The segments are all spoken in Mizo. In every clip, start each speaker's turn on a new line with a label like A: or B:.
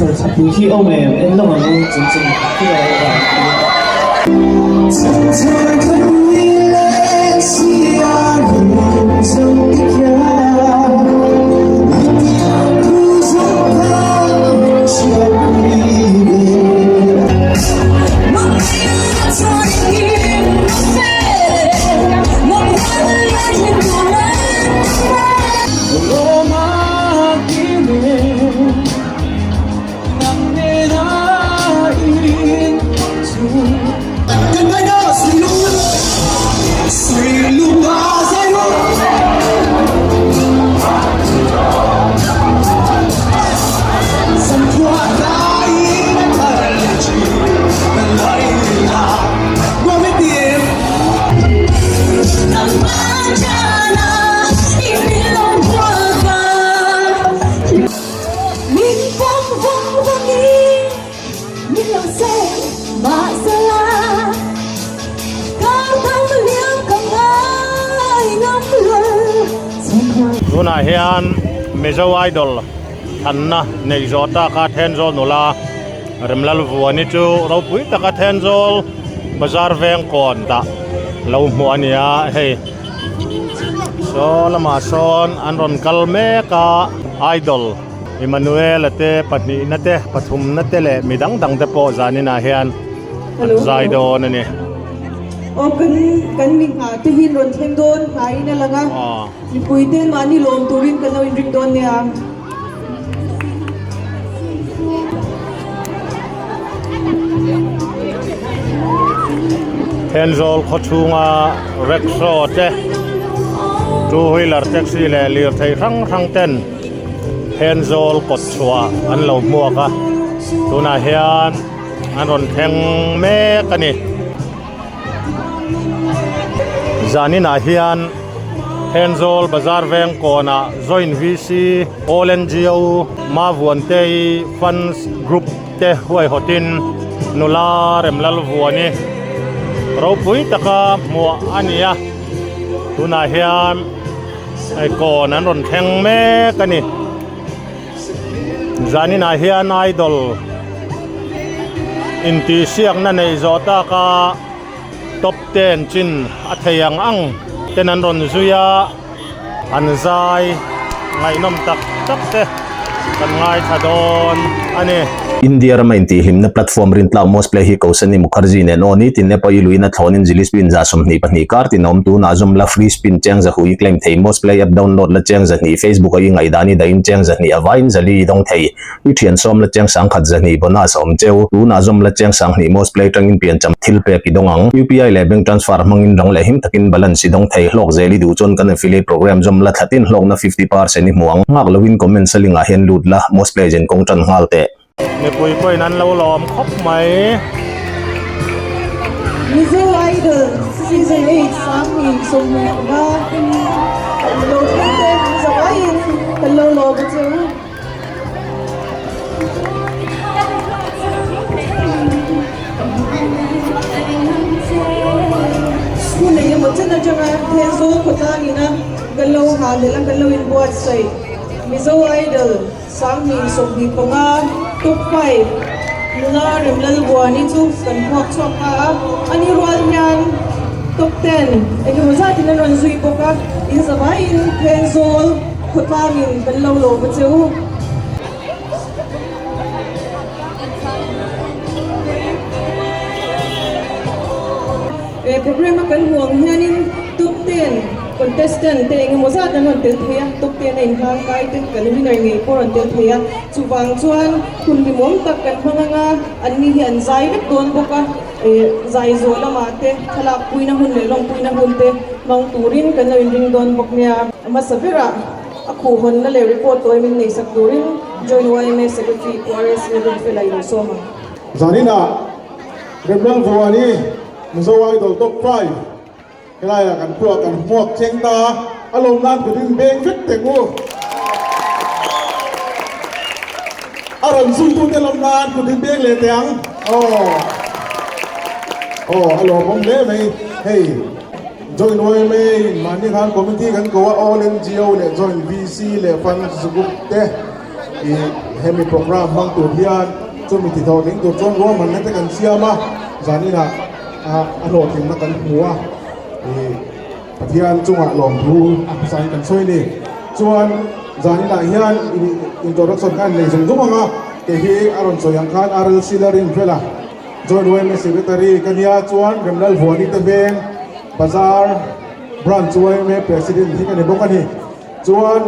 A: Chhawrthlapui khi awm em en lo ang u chanchin khi a awm vang khi.
B: Tunah hian Mizo Idol thlanna neih zawh taka Thenzawl nula Remlalvuani chu ropui taka Thenzawl bazar veng kawn dah lo hmuh a ni a hei saw lamah sawn an rawn kal mek a Idol Emmanuel-a te pahnihna te pathumna te leh mi dang dang te pawh zaninah hian an zai dawn a ni.
C: Aw kan kan mi nghah te hi an rawn thleng dawn hnaiin a lang a mipui te mahni lawm turin kan lo inring dawn nia.
B: Thenzawl khaw chhunga rickshaw te two wheeler taxi leh lirthei hrang hrang ten Thenzawl kawt chhuah an lo hmuak a tunah hian an rawn thleng mek a ni. Zaninah hian Thenzawl Bazar veng kawnah Joint VC All NGO Mavuantei Funds Group te huaihawtin nula Remlalvuani ropui taka hmuah a ni a, tunah hian hei kawn an rawn thleng mek a ni. Zaninah hian idol intihsiakna neih zawh taka top ten chin a thei ang ang ten an rawn zui a an zai ngaihnawm tak tak te kan ngaithla dawn a ni.
D: India rama intihhlimna platform rintlak Mosplay hi Kausani Mukherjee nen aw nitin e pawh i luin a thlawnin zili spin 22 kar tin a awm tunah zawm la free spin cheng zahu i claim thei Mosplay app download la cheng 200 Facebook a i ngaihdan i dahin cheng 200 a vaiin zali i dawng thei i thian sawm la cheng 10 200 bonus a awm cheu tunah zawm la cheng 20 Mosplay tangin piancham thil pek i dawng ang UPI leh bank transfer hmangin rang leh him takin balance i dawng thei hlawk zel i duh chuan kan affiliate program zawm la thlatin hlawkna 50% i hmu ang nghak loin comment sa link ah hian lut la Mosplay zen kawng tan nghal teh.
B: Mipui pawhin an lo lawm khawp mai.
C: Mizo Idol Season 8 2025 lo thleng te zavaiin kan lo lawm a che u. Hun eng emaw chen atanga Thenzawl khawtlangina kan lo nghahhlelh a, kan lo inbuatsaih Mizo Idol 2025 Top 5 nula Remlalvuani chu kan hmuak chhuak ta a, ani rual hian Top 10 eng emaw zatin an rawn zui bawk a, inzavaiin Thenzawl Khawtlangin kan lo lawm a che u. He program a kan hmuh ang hianin top 10 contestant te engemaw zat an rawn tel thei a, top 10 a inhlang kai te kan winner ngei pawh a rawn tel thei a, chuvang chuan hun hlimawm tak kan hmang ang a, anni hi an zai vek dawn bawk a, zai zawh lamah te thlalak puina hun leh lawmpuina hun te hmang turin kan lo inring dawn bawk nia. A hmasa berah a khuhhawnna leh report tawi min neihsak turin Joint yma Secretary Pu RS Lalrinfela i lo sawm ang.
E: Zaninah Remlal Vuani Mizo Idol Top 5 helaiah kan phuah kan hmuak thleng ta a lawm nan kut in beng vek teng u. A rawn zuitute lawm nan kut in beng leh teh ang. Aw aw a lawmawm hle mai hei. Joint yma in mahni khan committee kan ko a, all NGO leh joint VC leh funds group te i Hemi programme hmang tur hian chumi ti thawh ding tur chuan ruahmanna te kan siam a, zaninah a hlawhtlinna kan hmu a, ih Pathian chungah lawmthu a hmasain kan sawi a ni. Chuan zaninah hian introduction kha an nei zung zung ang a, kei hi a rawn sawi ang khan RLC Larinfela Joint YMA Secretary ka nia chuan Remlalvuani te veng Bazar Branch YMA President hi ka ni bawk a ni. Chuan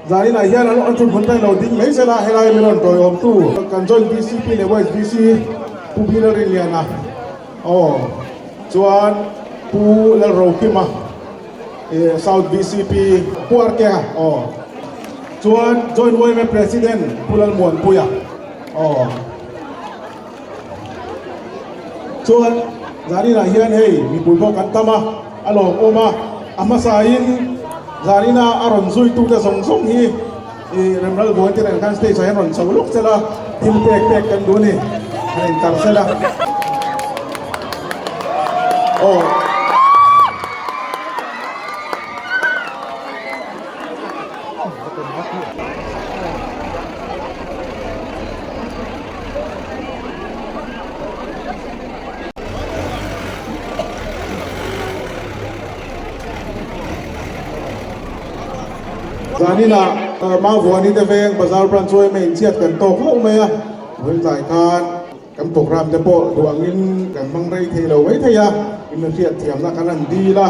E: zaninah hian an thut hmun tan lo ding mai sela helai min rawn tawiawmtu kan Joint VCP leh West VC Pu Bhila Rinliana aw chuan Pu Lalrokima South VCP Pu Arkea aw chuan Joint YMA President Pu Lalmuanpuia aw. Chuan zaninah hian hei mipui pawh kan tam a, a lawmawm a, a hmasain zanina a rawn zuitute zawng zawng hi ih Remral Buai te nen khan stage ah hian rawn chho lawk sela, thil pek pek kan duh a ni, han intar sela. Aw. Zaninah Mauvuani te veng Bazar Branch chu hei inchhiat kan tawk hlauh mai a, vawiin tlai khan kan programme te pawh duh angin kan hmang rei thei lo mai thei a, in hriat thiamna kan han dil a,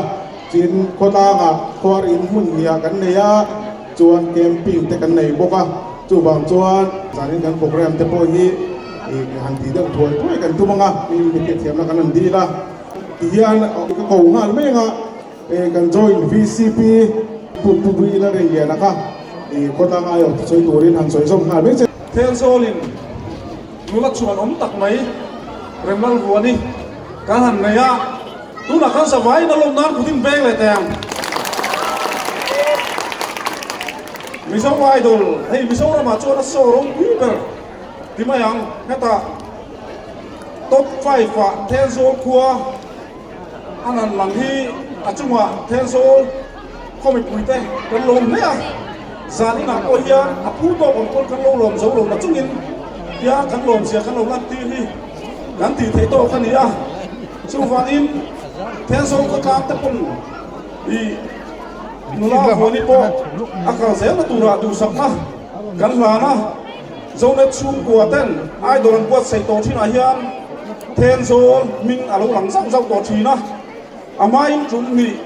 E: tin khawtlangah khuar in hmun hniah kan nei a, chuan camping te kan nei bawk a. Chuvang chuan zanin kan programme te pawh hi han tih deuh thuai thuai kan tum ang a, mi hriatthiamna kan han dil a, tihian ka ko nghal mai ang a, kan joint VCP Pu Pu Bui Lalrinliana kha khawtlang aiawh te sawi turin han sawi zawm nghal mai che.
F: Thenzawlin nula chuan awm tak mai Remlalvuani kan han nei a, tunah khan zavaiin a lawm nan kut in beng leh teh ang. Mizo Idol, hei Mizoramah chuan a show ropui ber ti mai ang, hetah top 5 ah Thenzawl khua a nan lang hi a chungah Thenzawl khaw mipuite kan lawm hle a, zan inah pawh hian a phu tawk awm pawn kan lo lawm zo lo na chungin tia kan lawm zia kan lo lantir hi kan tih theih tawk a ni a, chuvangin Thenzawl khawtlang te pawn ih Nula Vuani pawh a kal zelna turah duhsakna kan hlan a, Zonet chhungkua ten idol an buatsaih tawh thinah hian Thenzawl hming a lo lang zauh zauh tawh thin a, a hmain tum hnih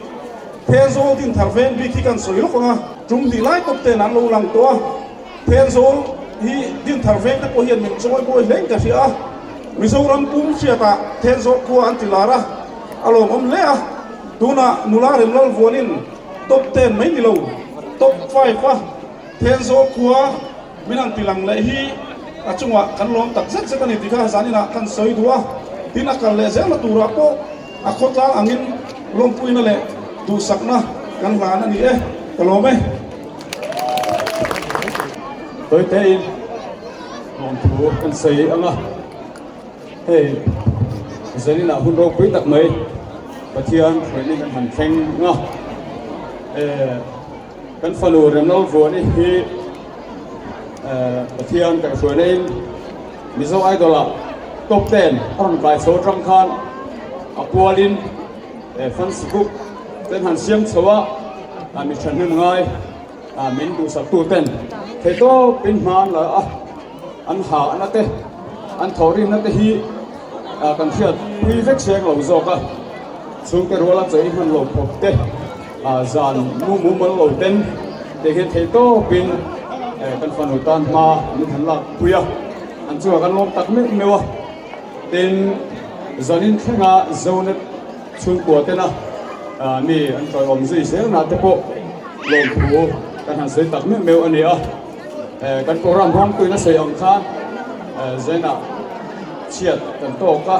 F: Thenzawl dinthar veng bik hi kan sawi lawk ang a, tum hnih lai tawp ten an lo lang tawh a, Thenzawl hi dinthar veng te pawh hian min chawi mawi hlein ka hria a, Mizoram pum hriatah Thenzawl khua an ti lar a, a lawmawm hle a. Tunah nula Remlal vuanin top ten mai ni lo, top five a Thenzawl khua min han ti lang leh hi a chungah kan lawm tak zet zet a ni tih kha zaninah kan sawi duh a, tin a kal leh zelna turah pawh a khawtlang angin lawmpuina leh duhsakna kan hlan a ni e, ka lawm e.
G: Tawitein lawmthu kan sawi ang a. Hei zaninah hun ropui tak mai Pathian hruaihna kan han thleng a, kan fanu Remlo Vuani hi Pathian kan hruaihna in Mizo Idol ah top ten a rawn kai chho atang khan a pualin fans group ten han siam chho a, mi thahnem ngai min duhsak tu ten theihtawp in hma an la a. An ha na te, an thawhrimna te hi kan hriat pui vek seng lo zawk a, chhungte ruala chei hman lo khawp te, zan mu mumal lo ten te hian theih tawpin kan fanu tan hma min han lak pui a, an chungah kan lawm tak meuh meuh a, tin zanin thlenga Zonet chhungkua tena mi an tawiawm zui zelna te pawh lawmthu kan han sawi tak meuh meuh a ni a. Kan program rawngpuiin a sawi ang khan Zenah chhiat kan tawk a,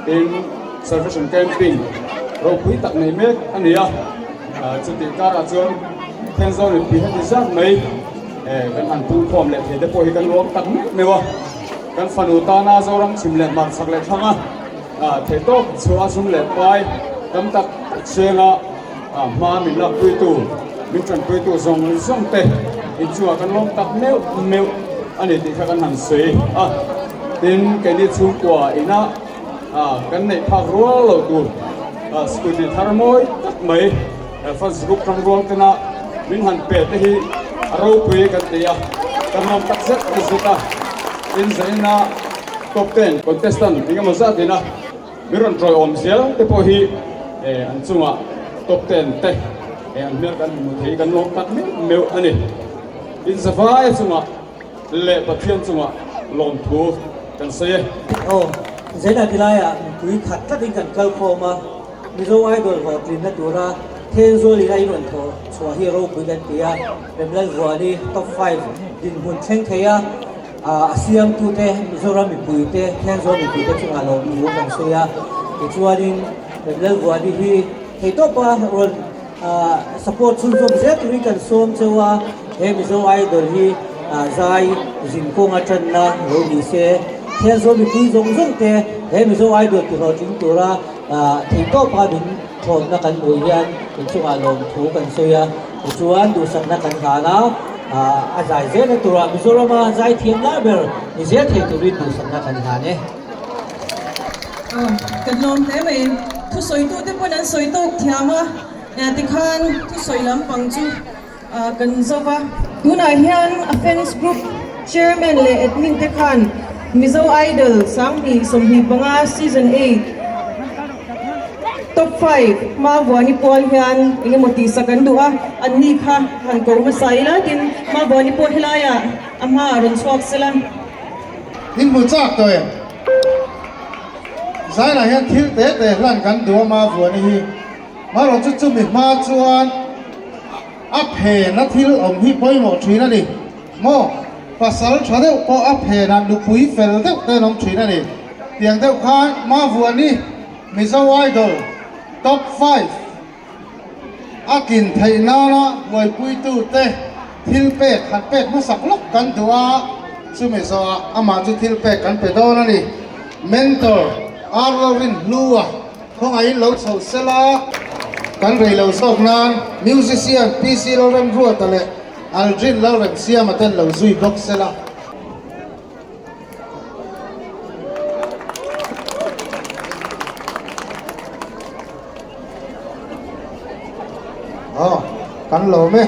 G: tin Salvation Camping ropui tak nei mek a ni a, chutih karah chuan Thenzawl mipui heti zat mai kan han pungkhawm leh thei te pawh hi kan lawm tak meuh meuh a, kan fanu tana Zoram chhim leh hmar chhak leh thlang a theihtawp chhuah a zum leh pai tam tak tak senga. Hma min lakpuitu, min tanpuitu zawng zawng te Inchungah kan lawm tak meuh meuh a ni tih kha kan han sawi a. Tin, keini chhungkua ina kan neih phak rual lo tur scooty thar mawi tak mai fans group tang rual tena min han pe te hi a ropui kan ti a, kan lawm tak zet zet a. Tin, zaina top ten contestant engemaw zat ina Min rawn tawiawm zel te pawh hi an chungah top ten te an hmel kan hmu thei kan lawm tak meuh meuh a ni. In zavai chungah leh Pathian chungah lawmthu kan sawi e.
A: Aw, Zena tilaiah mipui khat tlatin kan kal khawm a, Mizo Idol hlawhtlinna tura Thenzawl ina in rawn thawh chhuah hi ropui kan ti a, Remlalvuani top five dinhmun thleng thei a. A siamtute Mizoram mipuite Thenzawl mipuite chungah lawmthu kan sawi a, tichuanin Remlalvuani hi theihtawpa rawn support chhunzawm zel turin kan sawm cheu a, he Mizo Idol hi zai zin kawnga tanna lo ni se, Thenzawl mipui zawng zawng te he Mizo Idol tihlawhtling tura theihtawpa min thlawmna kan hmuh hian inchungah lawmthu kan sawi a. Tichuan duhsakna kan hlan a, a zai zelna turah Mizorama zai thiam lai ber ni zel thei turin duhsakna kan hlan e.
C: Kan lawm hle mai. Thusawitute pawn an sawi tawk thiam a, tikhan thusawi lampang chu kan zo va. Tunah hian a fans group chairman leh admin te khan Mizo Idol 2025 Season 8, Top 5 Mavuani pual hian eng emaw tihsak an duh a, an ni kha han ko hmasa ila tin Mavuani pawh helaiah a hma a rawn chhuak sela.
H: In hmu chak tawh em? Zainah hian thil te te hlan kan duh a Mavuani hi. Marawh chu chumi hma chuan a phena thil awm hi pawimawh thin a ni. Maw? Pasal tha deuh pawh a phenah nupui fel deuh te an awm thin a ni. Tiang deuh khan Mavuani Mizo Idol Top 5 a tlin theih nana buaipuitute thil pek han pek hmasak lawk kan duh a, chumi zawhah amah chu thil pek kan pe dawn a ni. Mentor Arlo Rinhlua khawngaihin lo chho sela kan rei lo zawk nan musician PC Lalremruata leh Aldrin Lalremsiama ten lo zui bawk sela. Aw, kan lawm e.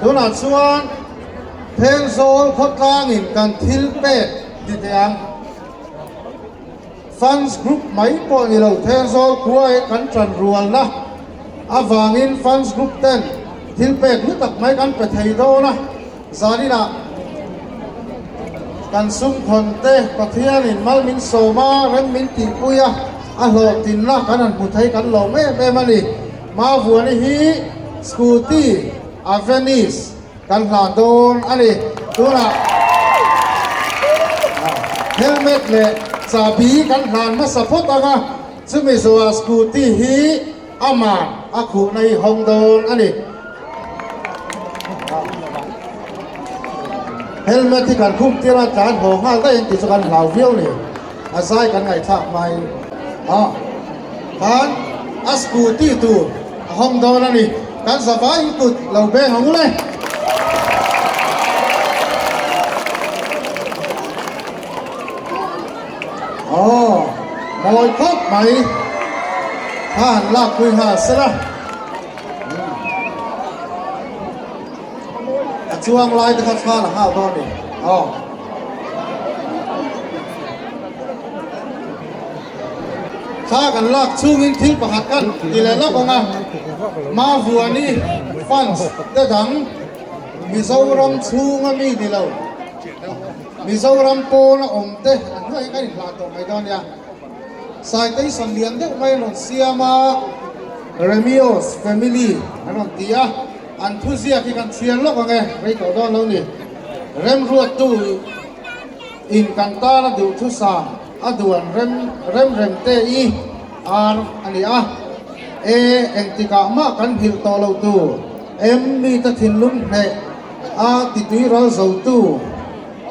H: Tunah chuan Thenzawl khawtlangin kan thil pek ti teh ang. Fans group mai pawh ni lo Thenzawl khua e kan tan rualna avangin fans group ten thil pek hlu tak mai kan pe thei dawn a. Zaninah kan sumkhawn te Pathianin mal min sawm a, rem min tihpui a, a hlawhtlinna kan han hmu thei kan lawm em em a ni. Mavuani hi Scooty Avenis kan hlan dawn a ni. Tunah helmet leh chahbi kan hlan hmasa phawt ang a, chumi zawhah Scooty hi Aman a khuhna hi hawng dawn a ni. Helmet hi kan khum tir a, tlan haw nghal daih ang tih chu kan hlau viau ni. A zai kan ngaihthlak hmain a khan a scooty tur a hawng dawn a ni. Kan zavai hi kut lo beng ang ule. Aw, mawi khawp mai. Kha han lak pui nghal sela. A chuang lai te kha thla la nghal dawn ni. Aw. Thla kan lak chungin thil pakhat kan ti leh lawk ang a. Mavuani fans te dang Mizoram chhunga mi ni lo. Mizoram pawna awm te an hnuaiah kan inhlan tawh mai dawn nia. Citation lian deuh mai an rawn siam a, Remios family an rawn ti a, an thuziak hi kan chhiar lawk ang e, rei tawh dawn lo ni. Remruattu in kan tana duhthusam a duan rem rem rem te i ar a ni a, e engtikah mah kan nghilh tawh loh tur em mite thinlung hneh A titui ral zotu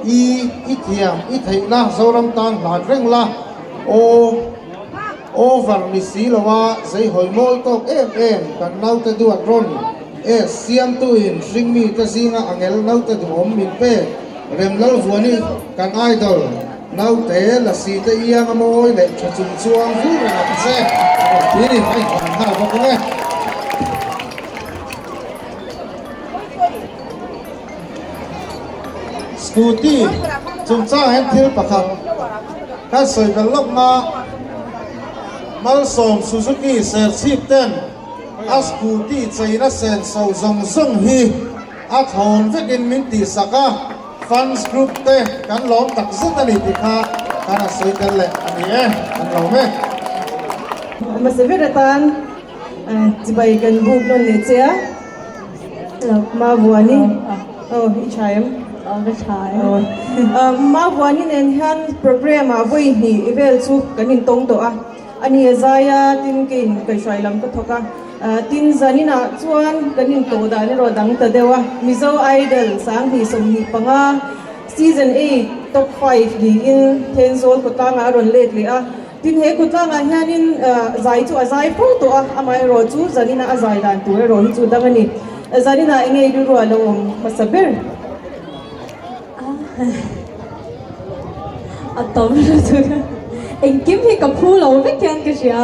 H: i i thiam i theihna Zoram tan hlan reng la aw over ni si lo a zei hawi mawi tawk em em kan naute duat rawn S Siamtuin hringmite zinga angel naute duhawm min pek Remlalvuani kan idol naute lasi te iang a mawi leh tha chung chuang vur reng ang che a rawn ti a ni a inhlan nghal bawk ang e. Scooty chungchang hian thil pakhat kan sawi belh lawk nga Malsawm Suzuki Serchhip ten a scooty cheina senso zawng zawng hi a thlawn vekin min tihsak a, fans group te kan lawm tak zet a ni tih kha kan han sawi tel leh a ni e, kan lawm e.
C: Hmasa ber atan chibai kan buk nawn leh che a, Mavuani aw i tha em?
I: Aw ka tha e.
C: Mavuani nen hian program ah vawi hnih vel chu kan intawng tawh a. A ni a zai a, tin keiin kaihhruai lam ka thawk a, tin zaninah chuan kan intawh dan erawh dang ta deuh a, Mizo Idol 2025 Season 8 Top 5 niin Thenzawl khawtlangah a rawn let leh a, tin he khawtlangah hianin zai chu a zai fo tawh a, amaherawh chu zaninah a zai dan tur erawh hi chu dang a ni. Zaninah enge i rilru a lo awm hmasa ber?
I: A tam lutuk a, engkim hi ka phu lo vek hian ka hria.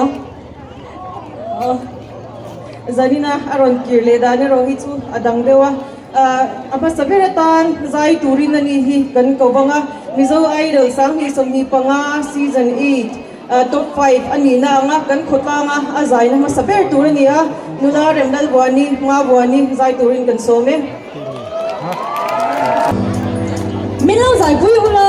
C: Zanina a rawn kir leh dan erawh hi chu a dang deuh a, a hmasa ber atan zai turin a ni hi kan ko vang a, Mizo Idol 2025 Season 8 Top 5 a nihna anga kan khawtlanga a zaina hmasa ber tur a ni a, nula Remlalvuani, Hmavuani zai turin kan sawm e.
I: Min lo zaipui ula.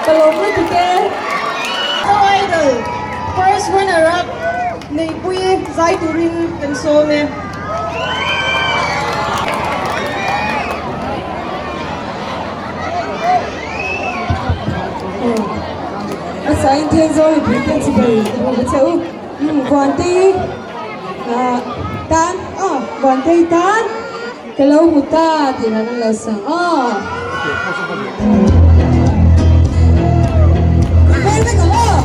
I: Ka lawm lutuk e.
C: Mizo Idol first runner up Neihpui zai turin kan sawm e.
I: A sain Thenzawl mipui ten chibai ka hmu che u. Umm Vuantei tan aw Vuantei tan. Ka lo hmu ta tih ran an lo sang aw. Prepare vek ang aw.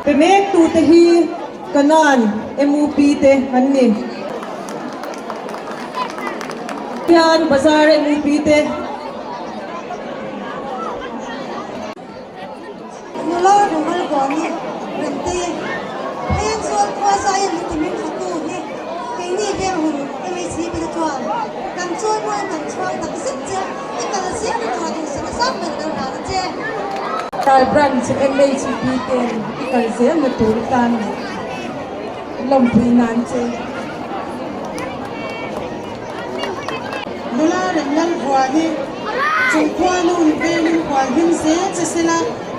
C: Pe mek tute hi Kanan MUP te an ni. Hian Bazar MUP te.
J: Nula rumal huangin Rente Thenzawl khua zai an ti min hatu hi keini veng hun MHCP te chuan kan chawi mawi kan chhuang tak zet che i kal zir na tura duhsakna sang ber kan hlan a che.
I: Ral Branch MHCP ten i kal zel na tur tan leh lawmpui nan che.
K: Nula Remlalvuani, Chungkhua nu in velin hual hlim zel che sela,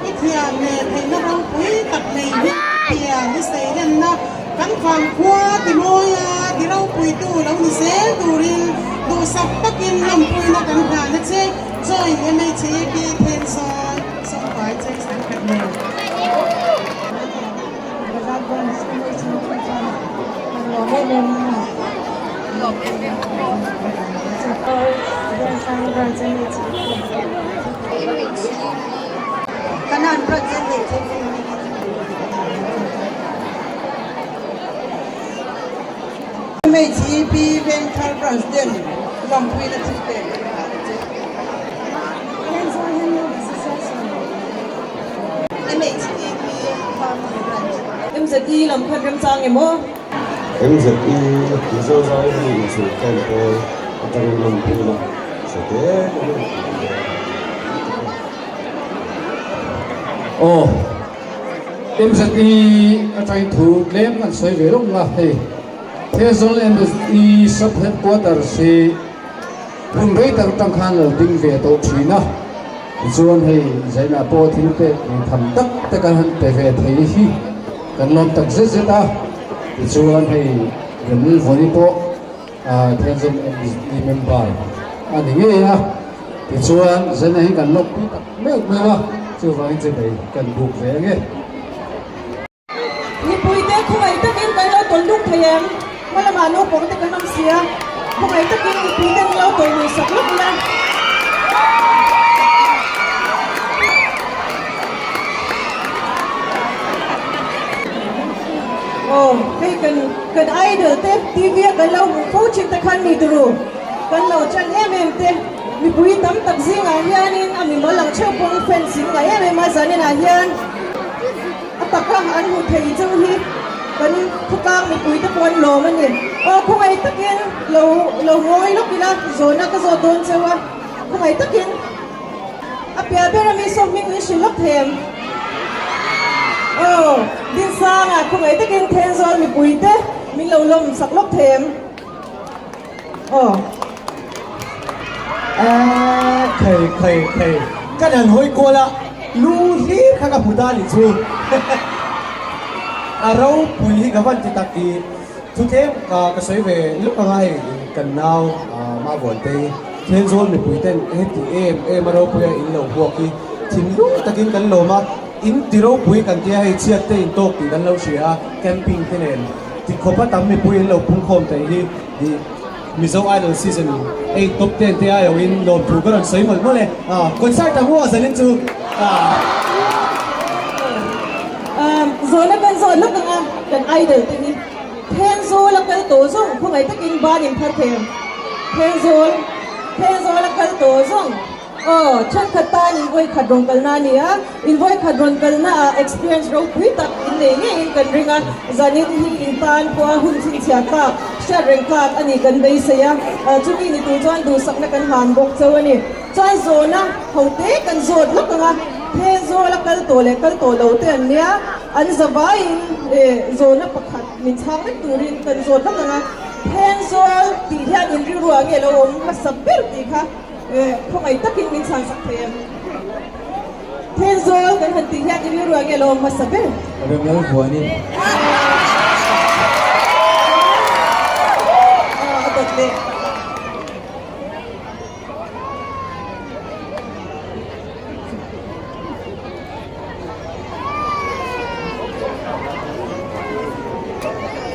K: i thiam leh theihna ropui tak nei hi thiam i seilenna kan vangkhua timawia ti ropuitu lo ni zel turin duhsak takin lawmpuina kan hlan a che, Join MHAP Thenzawl Sawmpai Cheng Khat nen. MHEP Vengthar Branch ten lawmpuina thil pek kan hlan a che.
J: MHEP Farming Branch.
C: MZE lam khan remchang em aw?
L: MZE Mizo zai hi inchhung kawm pawl atangin lawmpuina hre te te an ti a.
H: Aw, MZE atangin thu tlem kan sawi ve lawk nga hei. Thenzawl MZE Sub Headquarters hi Hun rei tak atang khan lo ding ve tawh thin a, tichuan hei Zainah pawh thil pek ei tham tak te kan han pe ve thei hi kan lawm tak zet zet a, tichuan hei Remlil Vawni pawh Thenzawl MZ member a ni ngei a, tichuan Zainah hi kan lawmpui tak meuh meuh a, chuvangin chibei kan buk ve ange.
C: Mipuite khawngaih takin kan lo tawlh luk thei em? Hma lamah naupang te kan awm si a, khawngaih takin mipuite an lo tawlh lui sak lawk ila. Aw, hei kan kan idol te TV a kan lo hmuh fo thin te khan mi turu kan lo chan em em te mipui tam tak zingah hianin a mimal ang theuh pawhin fans in ngaih em em a zaninah hian. A taka an hmuh theih chauh hi. Kan khawtlang mipui te pawh an lawm a ni. Aw khawngaih takin lo lo ngawi lawk ila zawhna ka zawt dawn cheu a, khawngaih takin a piah ber ami saw hming min hrilh lawk thei em? Aw Dinsanga khawngaih takin Thenzawl mipui te min lo lawm sak lawk thei em? Aw.
A: Aaa khei khei khei ka nan hawi kual a lu hlir kha ka hmu ta ni chu a ropui hi ka van ti tak i thu tlem ka ka sawi ve luk anga hei kan nau Mavuantei Thenzawl mipui ten heti em em a ropui a in lo huak hi thinlung takin kan lawm a in ti ropui kan tia hei chhiat te in tawk tih kan lo hria a camping te nen ti khawp a tam mipui in lo pungkhawm theih hi i Mizo Idol season 8 top 10 te ai awin lawmthu ka rawn sawi mawlh mawlh e. Ah, concert ang u a zanin chu. Ah.
C: Um, zawhna kan zawh lawk anga kan idol te hi Thenzawl a kal tawh zawng khawngaih takin ban in phar thei ang. Thenzawl, Thenzawl a kal tawh zawng. Aw, thenkhat tan in vawikhat rawn kalna a ni a, in vawikhat rawn kalna ah experience ropui tak in nei ngeiin kan ring a, zanin hi in tan pawha hun chhinchhiah tlak, hriat reng tlak a ni kan beisei a, chumi ni tur chuan duhsakna kan hlan bawk chauh a ni. Chuan zawhna hote kan zawt lawk ang a, Thenzawl a kal tawh leh kal tawh lo te an nia, an zavaiin zawhna pakhat min chhang vek turin kan zawt lawk ang a, Thenzawl tih hian in rilru ah nge lo awm hmasa ber tih kha. Khawngaih takin min chhan sak thei em? Thenzawl kan han tih hian i rilru ah nge lo awm hmasa ber?
A: Remlal Vuani.
C: A dawt leh.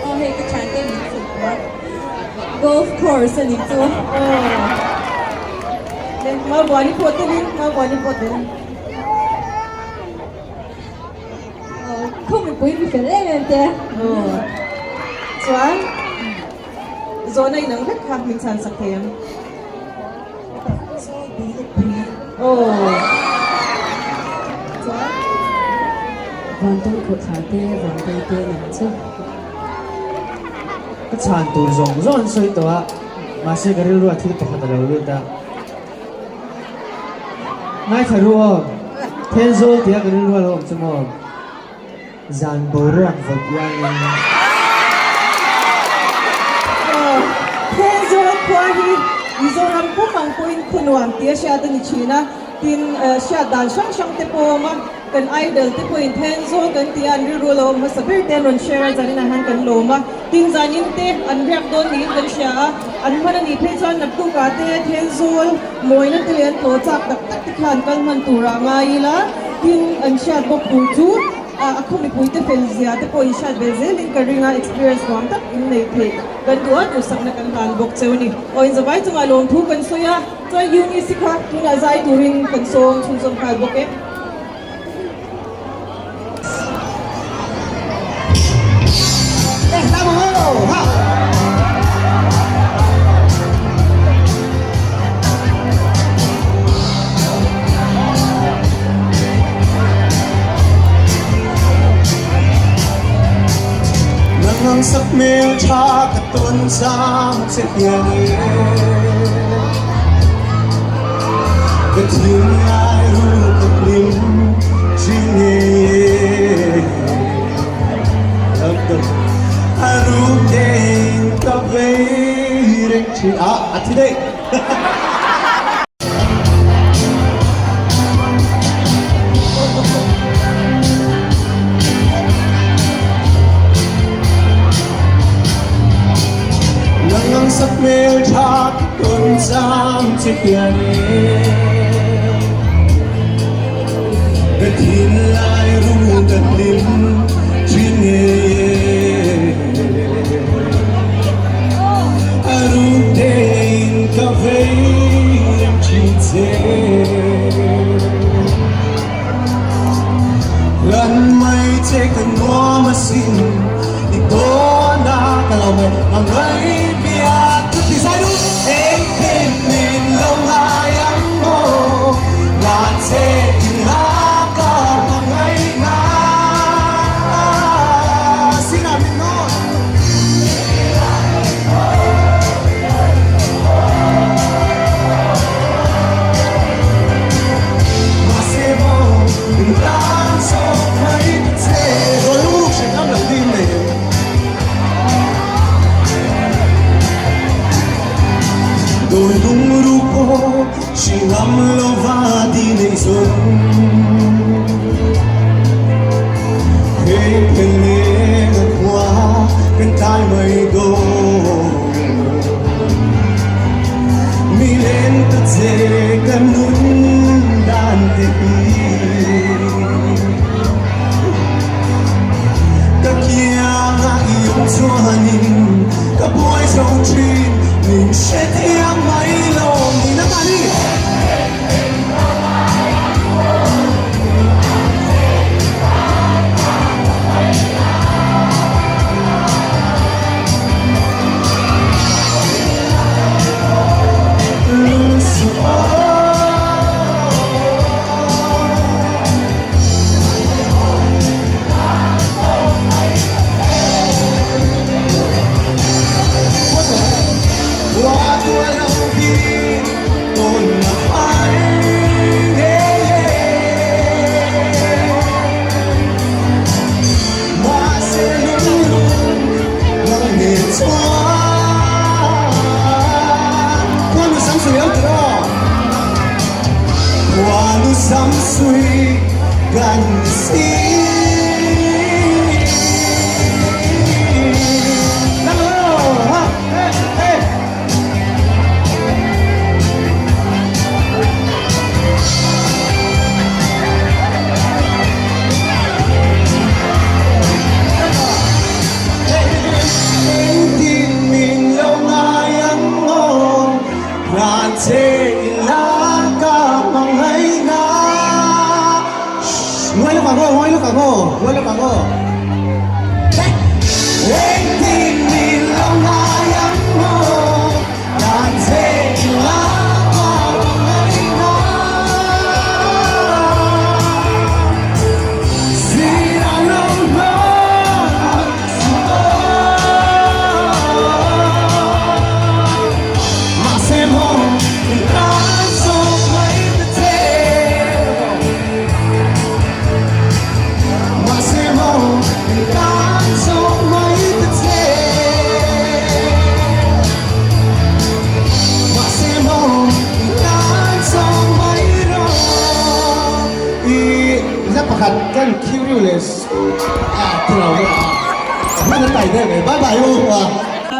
I: Aw hei ka thian te min chhuk a golf course a nih chu.
C: Aw ma buani pawh telin ma buani pawh tel.
I: Aw khaw mipui mi fel em em te.
C: Aw chuan zawhna inang vek kha min chhan sak thei ang.
I: Vantawng khawhthla te, vantawng te lam chu.
A: Ka chhan tur zawng zawng an sawi tawh a, mahse ka rilru ah thil pakhat a lo lut a. Ngaithla ru aw, Thenzawl tia ka rilru a lo awm chu maw? Zan boruak vawt iangin.
C: Thenzawl khua hi Mizoram pum ang pawhin khu nuam tia hriat a ni thin a, tin hriat dan hrang hrang te pawh a awm a, kan idol te pawhin Thenzawl kan tih a an rilru lo awm hmasa ber te an rawn share a, zanin ah hian kan lawm a, tin zanin te an riak dawn niin kan hria a, an hman a nih phei chuan naktukah te Thenzawl mawina te leh an tlawh chak tak tak te khan kal hman turah ngai ila, tin an hriat bawk tur chu. A khaw mipuite fel zia te pawh in hriat ve zelin ka ring a, experience nuam tak in nei theih kan duh a, duhsakna kan hlan bawk cheu a ni. Aw inzavai chungah lawmthu kan sawi a, chuan Eunice kha tunah zai turin kan sawm chhunzawm nghal bawk e.
M: Nang sak hmel tha ka tawn chang che hian e Ka thinlai ru ka hlim thin ngei e A ru tein ka vei reng thin a a thi daih. Nang sak hmel tha ka tawn chang che hian e Ka thinlai ru ka hlim thin ngei e A ru tein ka vei reng thin che Lan mai che ka nuam asin I dawn a ka lo mai Mang ngai bia ka ti zai duh Engtin min lo ngai ang maw Lan che in la ka hmangaih na Sina min. Kham lova di nei zung Heng phel leng a khua kan tlai mai dawn Mi len ta che ka nun dan te hi Ka kianga i awm chuanin ka buai zo thin Min hre thiam mai lo ni na ta ni.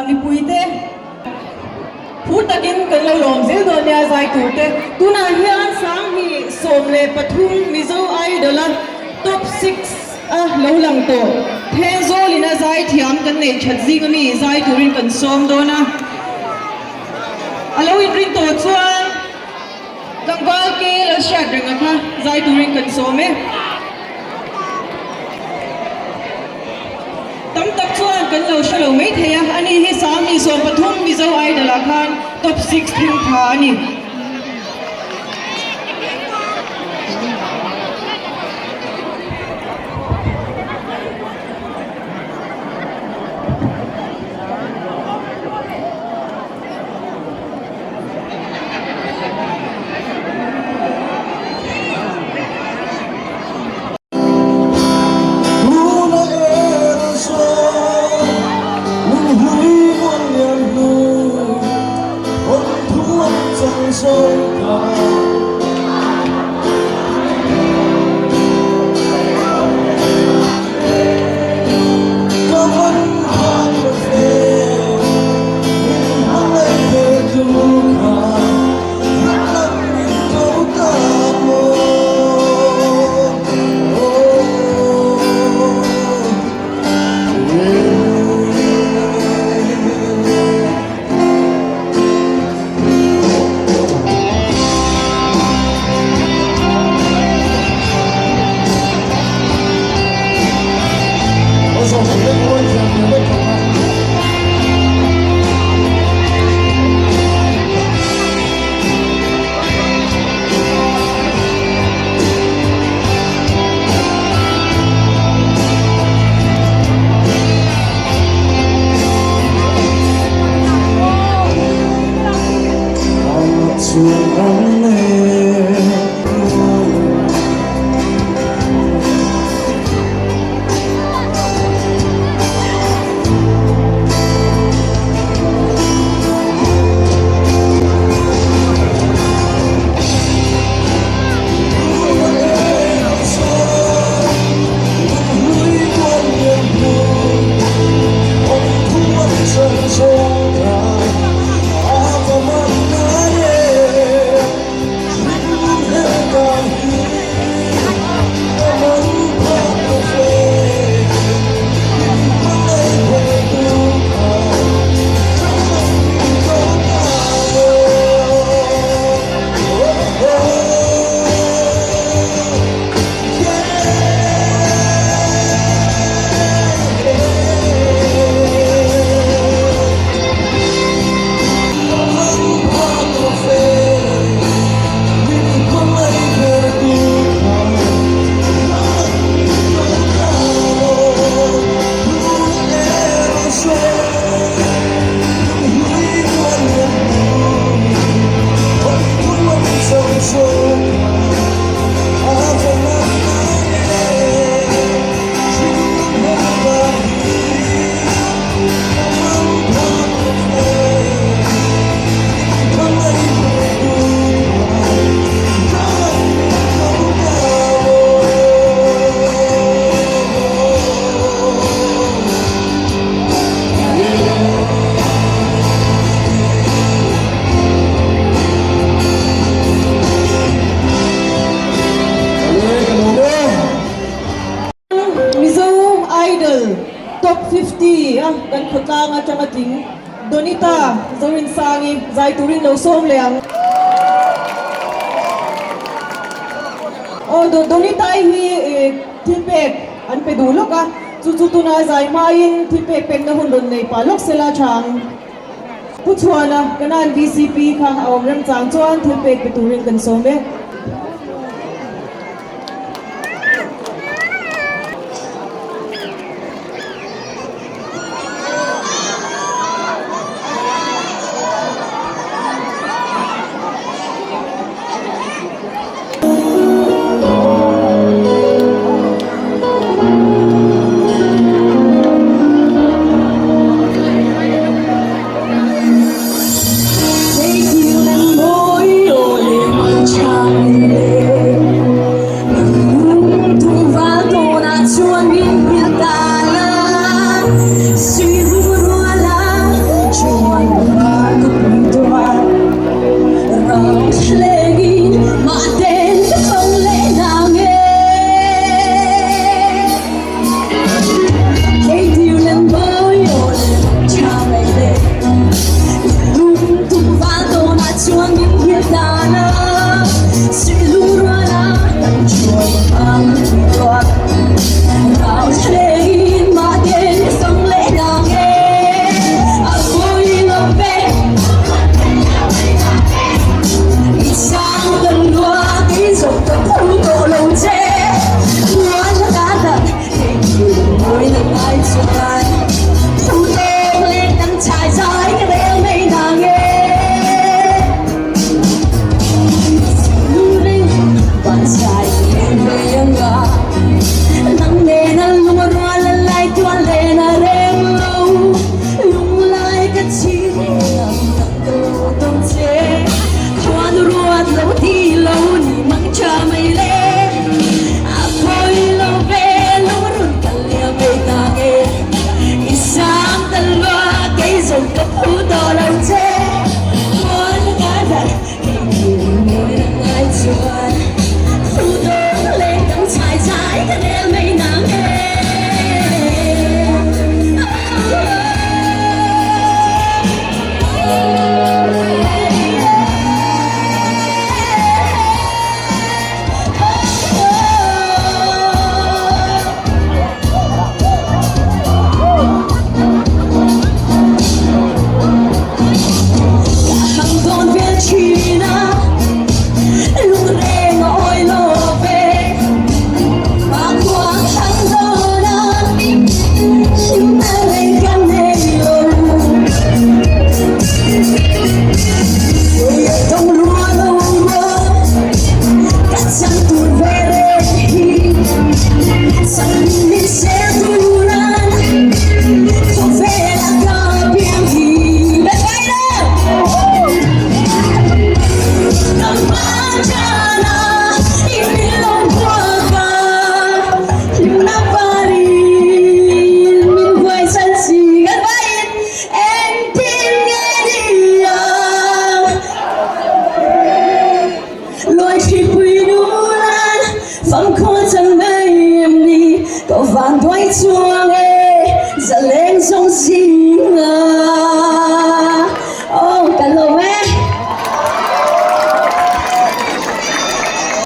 C: Mipuite phur takin kan lo lawm zel dawn nia zai turte. Tunah hian 2013 Mizo Idol-a top six a lo lang tawh. Thenzawlin a zai thiam kan neih that zing ami zai turin kan sawm dawn a. A lo inrin tawh chuan tlangval ke lo hriat reng a kha zai turin kan sawm e. Tam tak chuan kan lo hre lo mai thei a, ani hi 2013 Mizo Idol ah khan top six thleng tha a ni.
M: Tuna er saw lung hlui mual lian hnu, hawn thu an chang
C: 50 a kan khawtlang atanga tling Donita Zorinsangi zai turin lo sawm leh ang. Aw Donita-i hi thil pek an pe duh lawk a, chu chu tuna zai hmain thil pek pekna hun rawn nei pah lawk sela tha ang. Pu Chhuana, Kanan VCP kha a awm remchang chuan thil pek pe turin kan sawm e.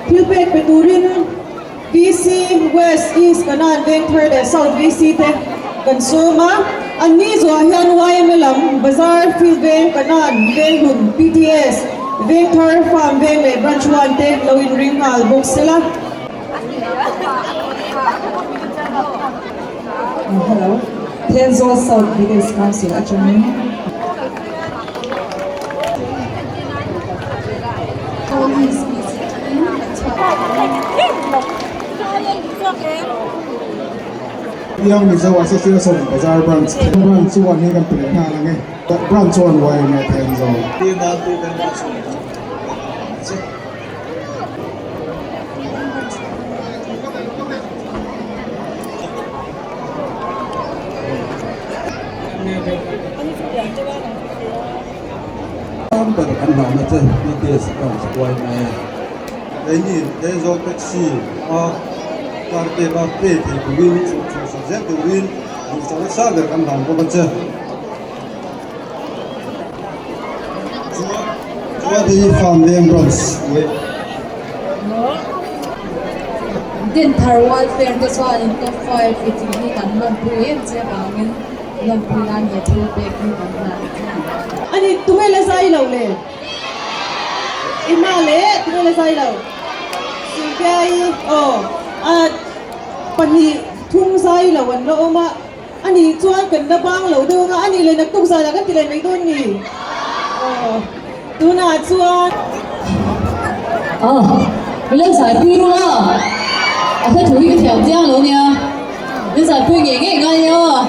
C: Thil pek pe turin VC West, East, Kanan, Vengthar leh South VC te kan sawm a. An ni zuah hian yma lam Bazar, Field Veng, Kanan, Venghun, PTS, Vengthar, Farm Veng leh Branch 1 te lo inring nghal bawk sela.
I: Hello, Thenzawl South Village Council atangin.
E: Young Mizo Association Bazar Branch Branch chuan hi kan pe leh nghal ang e Branch chuan yma Thenzawl.
L: Ber kan hlauhna che BTS branch yma keini Thenzawl taxi a car te a pay thei turin chhuk chhuah sak zel turin. Duhsakna sang ber kan hlan bawk a che. Chuan hei hi Farm Veng Branch leh.
N: Dinthar Welfare te chuanin Top 5 i tih hi kan lawmpui em che avangin lawmpui nan he thil pek hi kan hlan a ni.
C: Ani tunge la zai lo le? I hma le tunge la zai lo? Silviai aw a pahnih thum zai lo an la awm a. A nih chuan kan la bang lo deuh anga, a nih leh naktuk zanah kan ti leh mai dawn ni? Aw, tunah chuan.
N: Aw, min lo zaipui ru a, a hla thu hi ka thiam chiang lo nia, min zaipui ngei ngei ngai nia aw.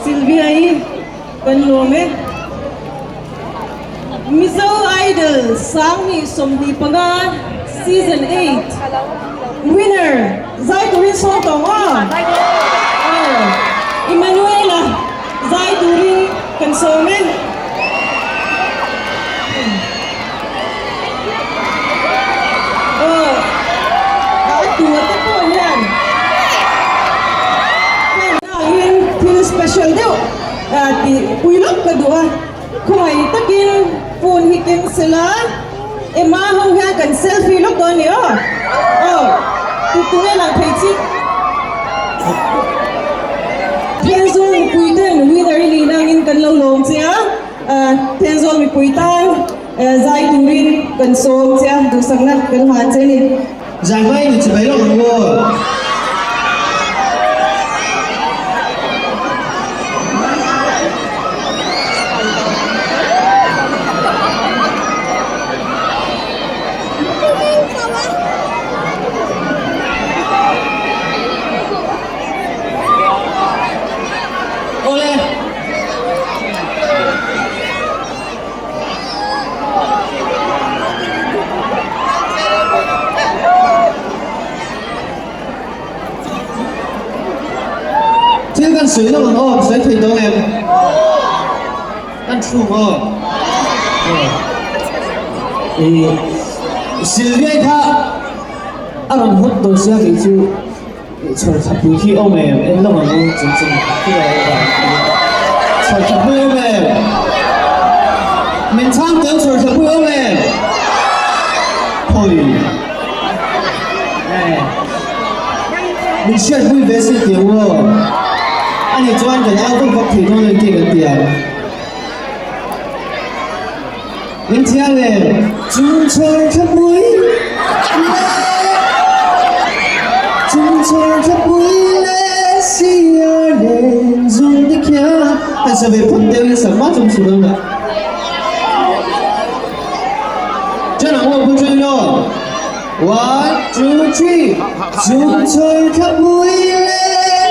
C: Sylvia-i kan lawm e. Mizo Idol 2025 Season 8 Winner! Zai turin sawm tawh ang aw. Aw Emmanuel-a zai turin kan sawm e. Aw a tua te pawh hian heng thil special deuh tih pui lawk ka duh a. Khawngaih takin phone hi keng sela Emma ho hian kan selfie lawk dawn ni aw. Aw tu tunge lang thei chi. Thenzawl mipui ten winner i nih nangin kan lo lawm che a, Thenzawl mipui tan zai turin kan sawm che a, duhsakna kan hlan che a ni.
A: Zai hmai ni chibai lawk ang aw. Awle. Thil kan sawi lawk ang aw, sawi thei dawn em? Kan thu ang aw. Sylvia kha a rawn hawt dawn sia kei chu chhawr thapui khi awm em? En lawk ang u chung chung khi a awm a. Chhawr thapui awm em? Min chhang tel chhawr thapui awm em? Khawi. Min hriatpui ve sin tih ang aw. Ani chuan kan au vak vak thei dawn lo tih kan ti ang. Min thiam em? Chung chhawr thlapui leh Chung chhawr thlapui leh siar nen zung te khian Han sa ve phawt deuhin sak mah chung chhun ang a. Ṭan ang aw Pu Ṭuilo. One, two, three. Chung chhawr thlapui leh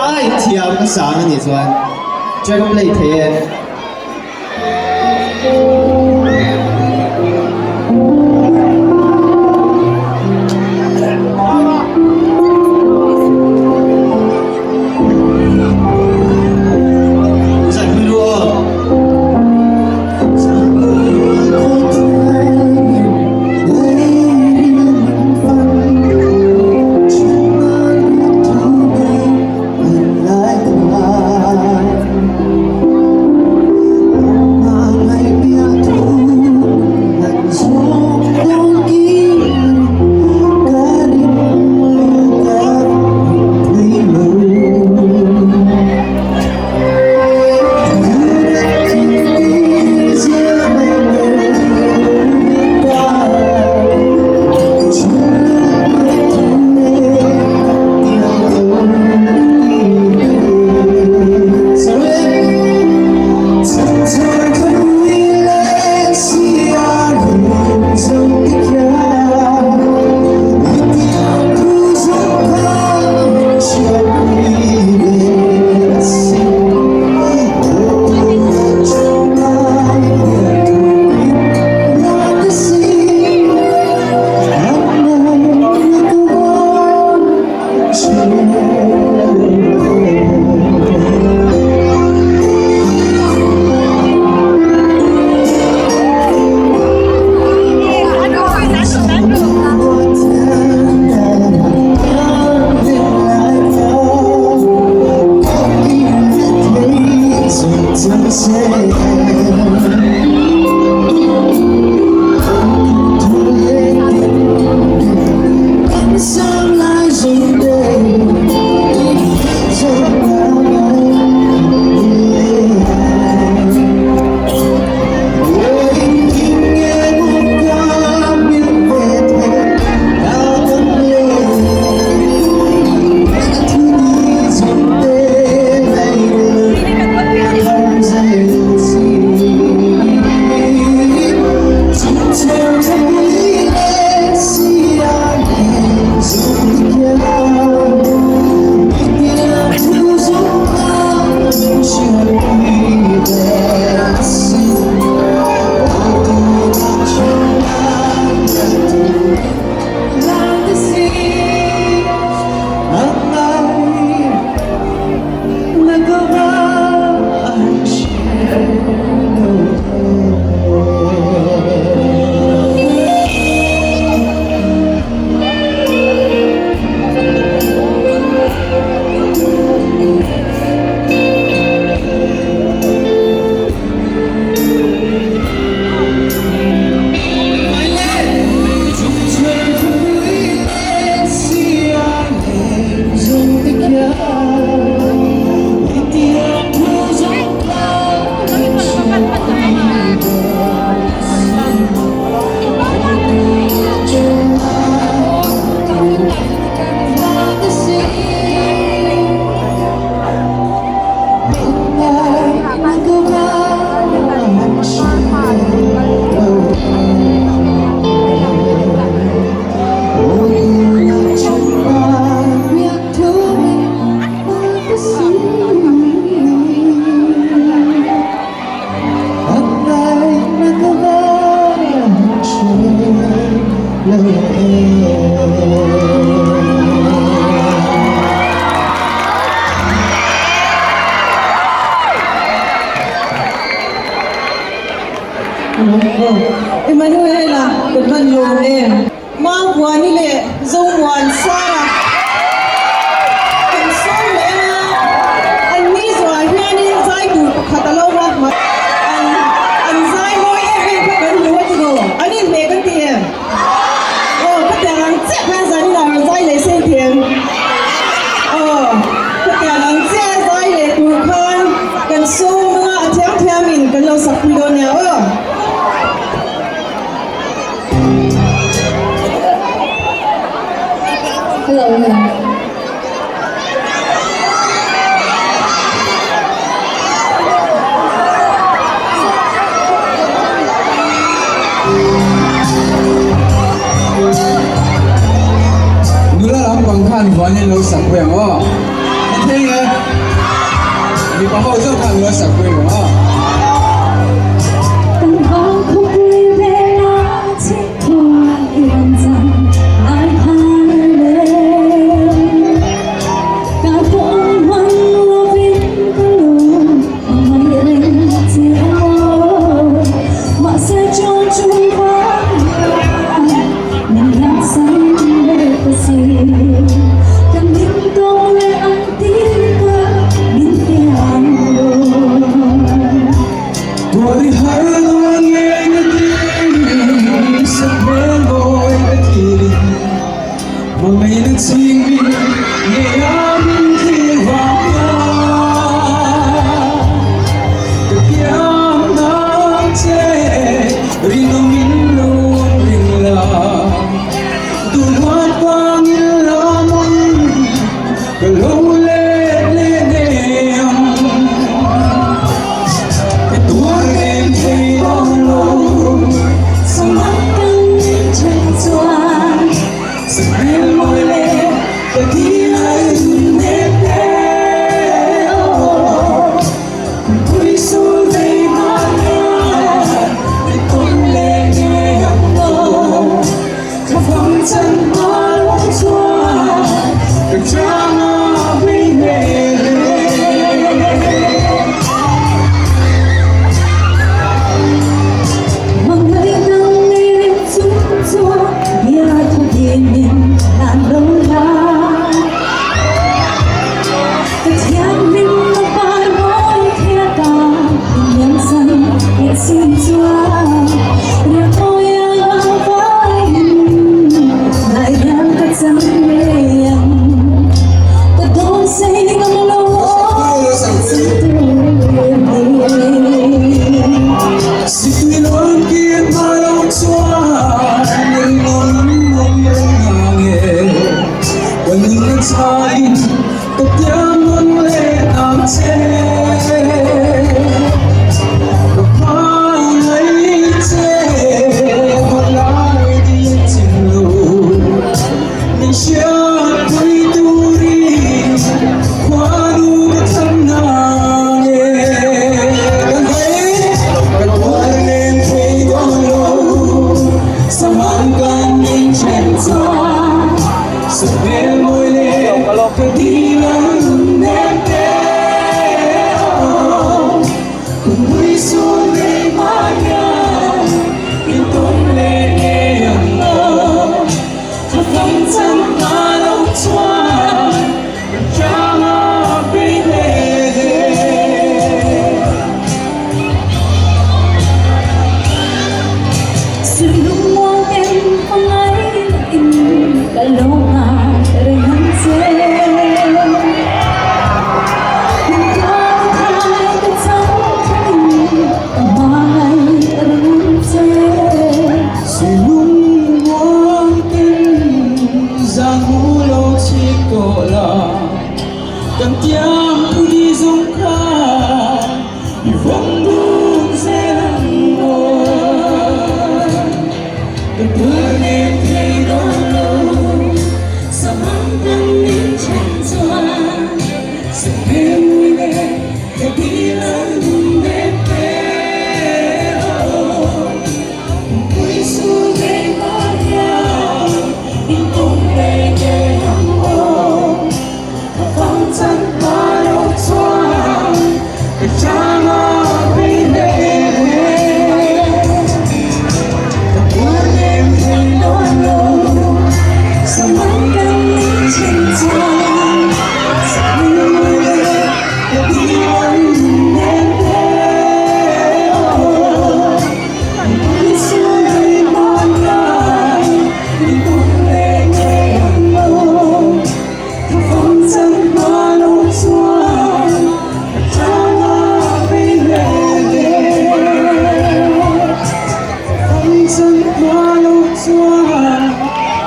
A: Ai thiam ka sang a nih chuan track a play thei e.
C: Emmanuela kan van lawm em? Maupuani leh Zomuan Sara kan sawi leh a, an ni zawhah hianin zai tur pakhat a lo va, an an zai mawi em em kha kan hmu a ti lo, an inhmeh kan ti em? Aw ka tiang ang chiah khan zanin ah rawn zai leh se ti em? Aw ka tiang ang chiah a zai leh tur khan kan sawm anga a thiam thiam in kan lo sak pui dawn nia aw.
N: Hello hello.
M: Nula lampang khan vawn in lo sak pui ang aw. A thei nge? Mipa ho zawk khan lo sak pui ang aw.
N: Kan vang khawpui vela chhingthuan i rawn zam ngai phal le. Ka pawh hman lovin ka lung a ngaih reng che aw. Mahse chuan chu vang hian min hiansan leh ta si. Kan hlim tawk leh ang tih ka min pe ang lo.
M: Tuar i har dawn nge ka ti, sak hmel mawi ka thilin. Hmangaihna chhing min ngei a min thlir vang hian ka kiang nang che rinawm in lo awm reng la duhluat vangin la mawn ka lo let leh ngei ang ka tuar em thei dawn lo.
N: Samak kan then chuan
M: Sakhmel mawi leh ka dil a innek te aw Pui sul vei mahna i tawn leh ngei ang aw Ka fang chan hma lo chuan ka chang a vei hle hle.
N: Hmangaih nang leh chung chuan bia thu din min hlan lo la. Ka thianghlim na par mawi thiat a min liamsan leh si chuan riak mawi a vaiin ngaihdam ka chang ngei ang. Ka dawn sei ngam lo aw si
M: Sikui lawn kir hma lo chuan rinawm awm reng ang e. Ka nun a chhain ka tiang nawn leh ang che. Ka hmangaih che hmanlai di chin lo min hriatpui turin khuanu ka thlang nang e. Kan hei ka tuar lem thei dawn lo saman kan min then chuan sakhmel mawi leh ka dil ang nun nem te aw. Kumui sul nei mahnian in tawn leh ngei ang aw. Ka fang chan hma lo chuan ka chang a bei hle hle.
N: Silung ten pangai in ka lo nga reng ang che.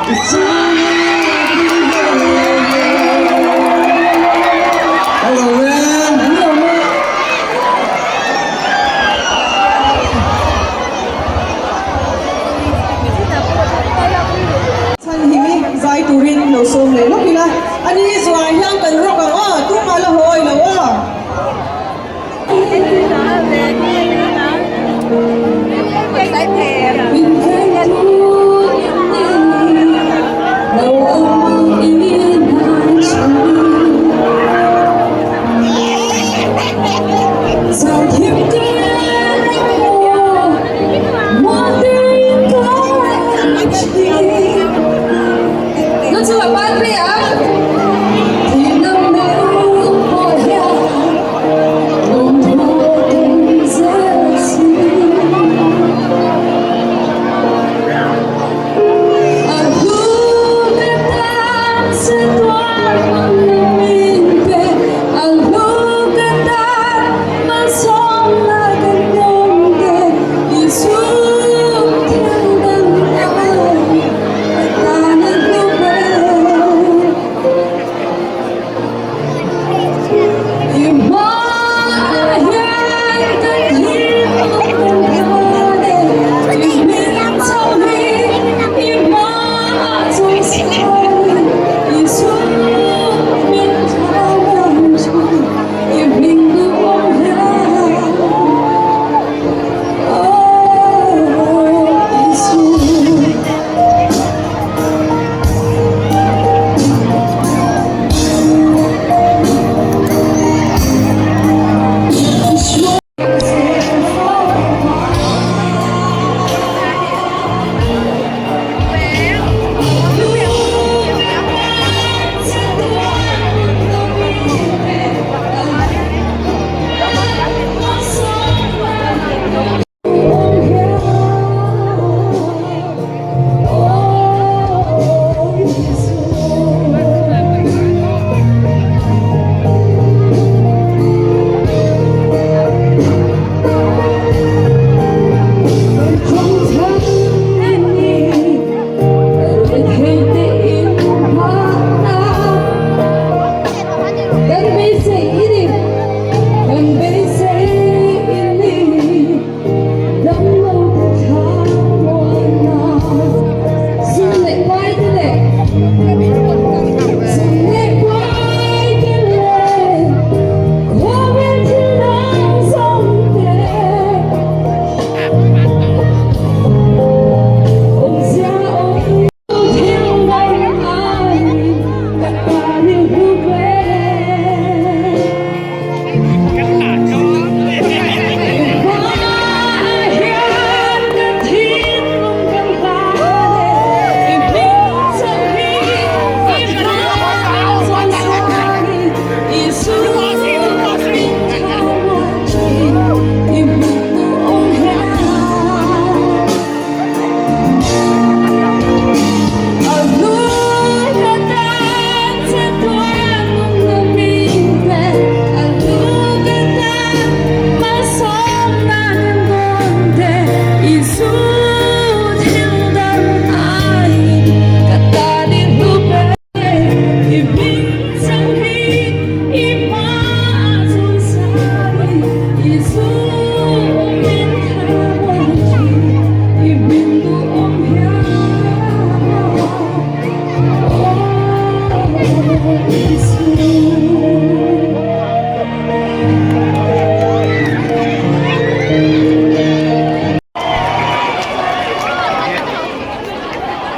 C: Chhanhimi zai turin lo sawm leh lawk ila, ani zuah hian kan rawk ang aw, tumah la hawi lo aw.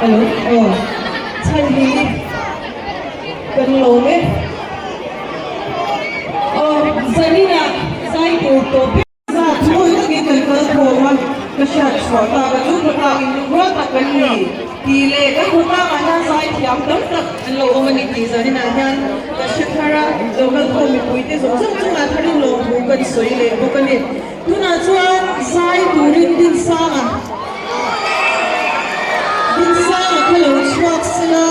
C: Hello, aw chhan hi kan lawm e. Aw zaninah zai tur tawh ber zat mawi takin kan kal khawm a, ka hriat chhuah tak a chu khawtlang in lungrual tak kan ni tih leh kan khawtlangah hian zai thiam tam tak an lo awm a ni tih zaninah hian ka hre thar a, lo kal khawm mipuite zawng zawng chungah tharin lawmthu kan sawi leh bawk a ni. Tunah chuan zai turin Dinsanga Dinsanga kha lo chhuak sela,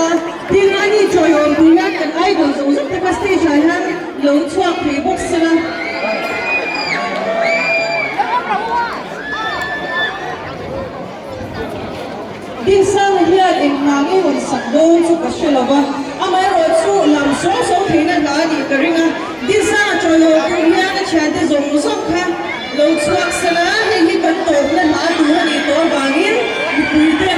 C: tin a ni chawiawm tur hian kan idol zawng zawng te kha stage ah hian lo chhuak thei bawk sela. Dinsanga hian eng hna nge rawn sak? lova, amaherawhchu lam suau suau theihna hla a nih ka ring a, Disa chawlh tur hian a thiante zawng zawng kha lo chhuak sela, hei hi kan tawpna hla tur a nih tawh avangin mipui te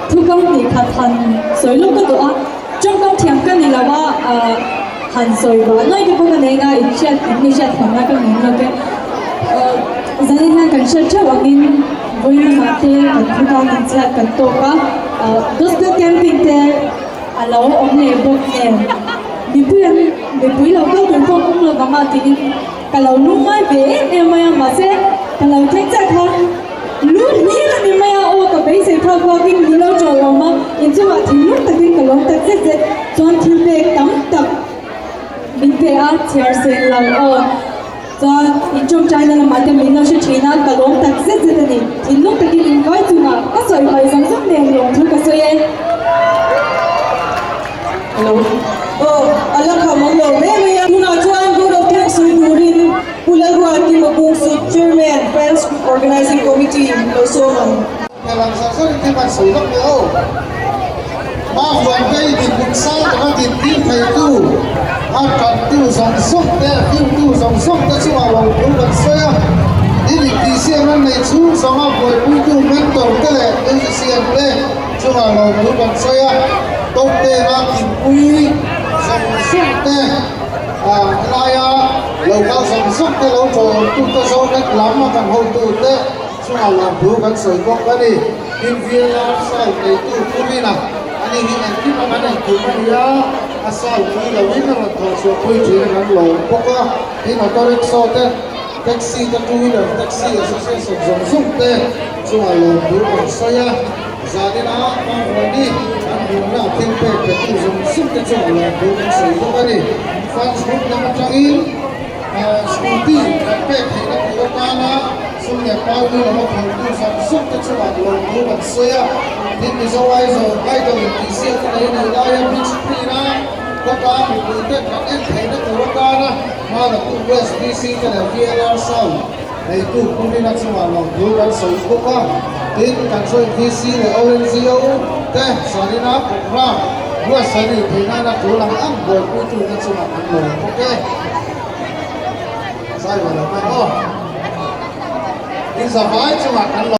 N: Thukam tih khat han sawi lawk ka duh a, tawngkam thiam ka ni lo a, han sawi vah nuai te pawh ka nei nga, in hriat in mi hriat thiamna ka ngei lawk e. Zanin hian kan hriat theuh angin vawiin lamah te kan khawtlang inchhiat kan tawk a, gospel camping te a lo awm leh bawk nen mipui an mipui lo kal tur pawh an awm lo vang a tiin ka lo lungngai ve em em mai a, mahse ka lo thleng chiah khan Lu hlir a ni mai a, aw ka beisei phak bakin min lo chawl awm a, inchungah thinlung takin ka lawm tak zet zet chuan thil pek tam tak min pe a, chhiar sen lo aw chuan inṭawngṭaina lamah te min lo hre ṭhin a, ka lawm tak zet zet a ni, thinlung takin inkai chungah ka sawi hmai zawng zawng nen lawm thu ka sawi e.
C: Hello. Aw, a la kham awm lo hle mai a. Tunah chuan Board of Thanks sawi turin Pu Lalruati Mapungsu, Chairman, Fans Group Organizing Committee lo sawm ang.
H: Helam zar zar in thil an sawi vak leh aw. Ma huan te i dinhmun sang taka dintir theitu, a tantu zawng zawng te, a filtu zawng zawng te chungah lo thu kan sawi a. Tin intihsiam an neih chhung zawnga buaipuitu mentor te leh musician te chungah lo thu kan sawi a. Top tena kinpui zawng zawng te. A helaia lo kal zawng zawng te lo tawltu te Zonet lam a kan hotu te chungah lawmthu kan sawi bawk a ni. Tin VLR sound neitu Pu Rina ani hi engkim a kan engkim a ni a, a sound pui loin a rawn thawh chhuah pui thin a kan lawm bawk a. Tin auto rickshaw te, taxi te, two wheeler taxi association zawng zawng te chungah lawmthu kan sawi a. Zanina Manghuani an hmuhna thil pek petu zawng zawng te chuan lawmthu kan sawi bawk a ni. Fans group lam atangin scooty kan pek theihna tur atana sum leh party lama thawktu zawng zawng te chuan lawmthu kan sawi a. Tin Mizo Aizawl Idol intihsiakna nei nei laia big screen a khawtlang mipui te kan en theihna tur atana hma latu West DC te leh VLR Sound Neitu Purina chungah lawmthu kan sawi bawk a, tin kan joint VC leh ONGO te zanina programme buatsaih nih theih nana tul ang ang buaipuitute chungah kan lawm bawk e. Zai ve lo mai aw. In zavai chungah kan lawm.